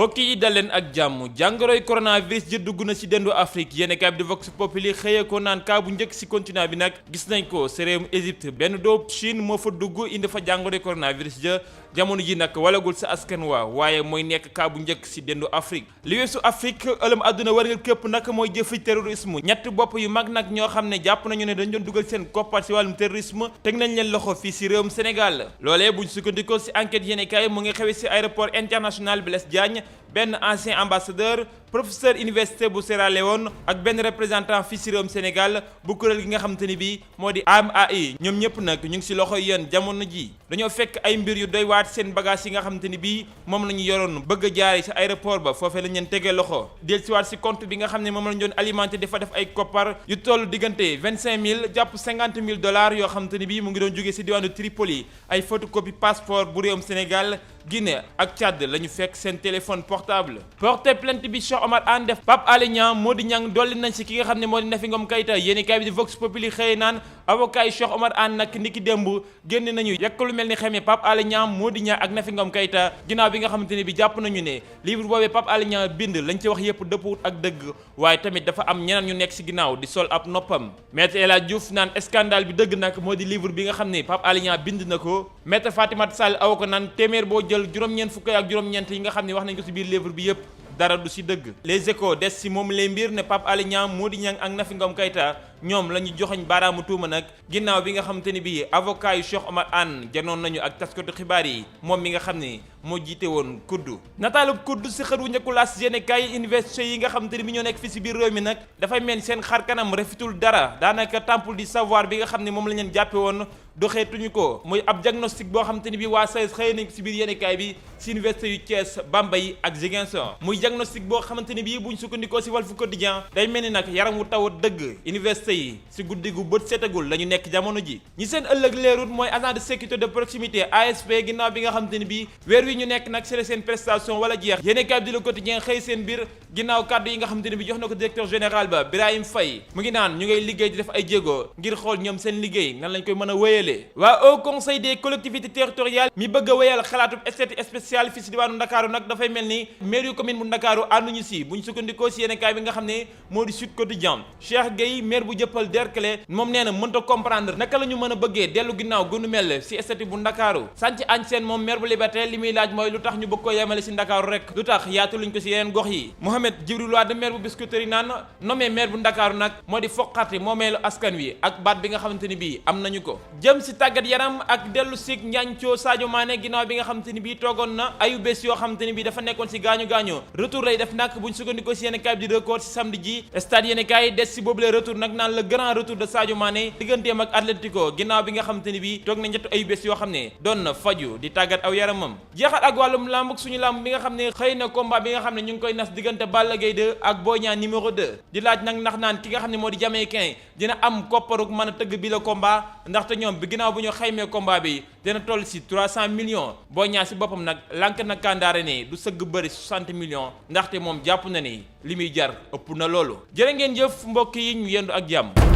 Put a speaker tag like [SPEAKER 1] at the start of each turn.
[SPEAKER 1] mbokk yi dal leen ak jàmm jàngoroy coronavirus ji dugg na ci dendu Afrique yéenekaay bi di Vox Populi xëyee ko naan kaa bu njëkk ci continent bi nag gis nañ ko ci réewum Égypte benn doomu Chine moo fa dugg indi fa jàngoroy coronavirus ja jamono ji nag walagul sa askan waa waaye mooy nekk kaa bu njëkk ci dendu Afrique li weesu Afrique ëlëm àdduna warngal képp nag mooy jëfi terrorisme ñett bopp yu mag nag ñoo xam ne jàpp nañu ne dañ doon dugal seen koppar ci wàllum terrorisme teg nañ leen loxo fii ci réewum Sénégal loolee buñ sukkandikoo ci enquête yéenekaay mu ngi xewee ci aéroport international Blaise Diagne benn ancien ambassadeur professeur université bu Sierra Leone ak benn représentant fii ci réewum Sénégal bu kuréel gi nga xamante ni bii moo di AMAI ñoom ñëpp nag ñu ngi ci loxo yéen jamono ji dañoo fekk ay mbir yu doy waat seen bagage yi nga xamante ni bii moom la ñu yoroon bëgg a jaare ci aéroport ba foofee lañ leen tegee loxo del ci waat ci compte bi nga xam ne moom la ñu doon alimenté dafa def ay koppar yu toll diggante 25 000 jàpp 50 000 dollars yoo xamante ni bii mu ngi doon jógee ci diwaanu Tripoli ay photocopie passeport bu réewum Sénégal Guinée ak Tchad la ñu fekk seen téléphone portable porté plainte bi Cheikh Omar Anne def Pape Alé Niang Mody Niang dolli nañ ci ki nga xam ne moo di Nafi Ngom Keïta yéenekaay bi di Vox Populi xëy naan avocat yi Cheikh Omar Anne nag niki démb génn nañu yekk lu mel ni xamee Pape Alé Niang Mody Niang ak Nafi Ngom Keïta ginnaaw bi nga xamante ne bi jàpp nañu ne livre boobee Pape Alé Niang bind lañ ci wax yépp dëppwut ak dëgg waaye tamit dafa am ñeneen ñu nekk ci ginnaaw di sol ab noppam maître El Hadji Diouf naan scandale bi dëgg nag moo di livre bi nga xam ne Pape Alé Niang bind na ko maître Fatimata Sall awa ko naan téeméer boo jël juróom-ñeent fukk ak juróom-ñeent yi nga xam ne wax nañ ko ci biir livre bi yépp dara du ci dëgg les échos des ci moom les mbir ne Pape Alé Niang Mody Niang ak Nafi Ngom Keïta ñoom la ñu joxoñ baaraamu tuuma nag ginnaaw bi nga xamante ni bii avocat yu Cheikh Omar Anne janoon nañu ak taskatu xibaar yi moom mi nga xam ne moo jiite woon kuddu nataalub kuddu ci xët wu njëkku laas yéenekaay université yi nga xamante ni bi ñoo nekk fii ci biir réew mi nag dafay mel ni seen xar kanam rafetul dara daanaka temple du savoir bi nga xam ne moom la leen jàppe woon doxeetuñu ko muy ab diagnostic boo xamante ni bi waa SAES xëy nañ ci biir yéenekaay bi ci université yu Thiès Bambey ak Ziguinchor muy diagnostic boo xamante ni bii buñ sukkandikoo ci Walf Quotidien day mel ni nag yaram wu taw a dëgg université yi ci guddi gu bët setagul la ñu nekk jamono ji ñi seen ëllëg leerut mooy agent de sécurité de proximité ASP ginnaaw bi nga xamante ni bii weer wi ñu nekk nag c'est seen prestation wala jeex yéenekaay bi di Le Quotidien xëy seen biir ginnaaw kàddu yi nga xamante ni bi jox na ko directeur général ba Birahim Faye mu ngi naan ñu ngay liggéey di def ay jéego ngir xool ñoom seen liggéey nan lañ koy mën a wéyalee waa Haut Conseil des collectivités territoriales mi bëgg a wéyal xalaatub statut spécial fii ci diwaanu Ndakaaru nag dafay mel ni maire yu commune bu Ndakaaru ànduñu ci buñ sukkandikoo ci yéenekaay bi nga xam ne moo di Sud Quotidien Cheikh Gueye maire bu Jëppal Derklé moom nee na mënta comprendre naka la ñu mën a bëggee dellu ginnaaw gënu mel ci statut bu Ndakaaru Santhi Agne Sène moom maire bu Liberté li muy laaj mooy lu tax ñu bëgg ko yemale ci Ndakaaru rek lu tax yaatu luñ ko ci yeneen gox yi Mohamed Djibril Wade maire bu Biscuiterie naan nommé maire bu Ndakaaru nag moo di foqati moomeelu askan wi ak baat bi nga xamante ni bii am nañu ko jëm ci tàggat yaram ak dellu sig njaancoo Sadio Mané ginnaaw bi nga xamante ni bii toogoon na ayu bés yoo xamante ni bii dafa nekkoon ci gaañu retour lay def nag buñ sukkandikoo ci yéenekaay bi di Record ci samedi ji stade yéenekaay des ci boobule retour nag naan le grand retour de Sadio Mané digganteem ak Atlético ginnaaw bi nga xamante ni bii toog na ñett ayu bés yoo xam ne doon na faju di tàggat aw yaramam jeexal ak wàllum làmb suñu làmb bi nga xam ne xëy na combat bi nga xam ne ñu ngi koy nas diggante Balla Gaye 2 ak Boy Niang numéro 2 di laaj nag ndax naan ki nga xam ne moo di Jamaïcain dina am kopparuk mën a tëgg bi la combat ndaxte ñoom bi ginnaaw bu ñu xaymee combat bi dina toll ci 300 millions Boy Niang ci boppam nag lànk na kàndaare ne du sëgg bëri 60 millions ndaxte moom jàpp na ni li muy jar ëpp na loolu jërë ngeen jëf mbokk yi ñu yendu ak jàmm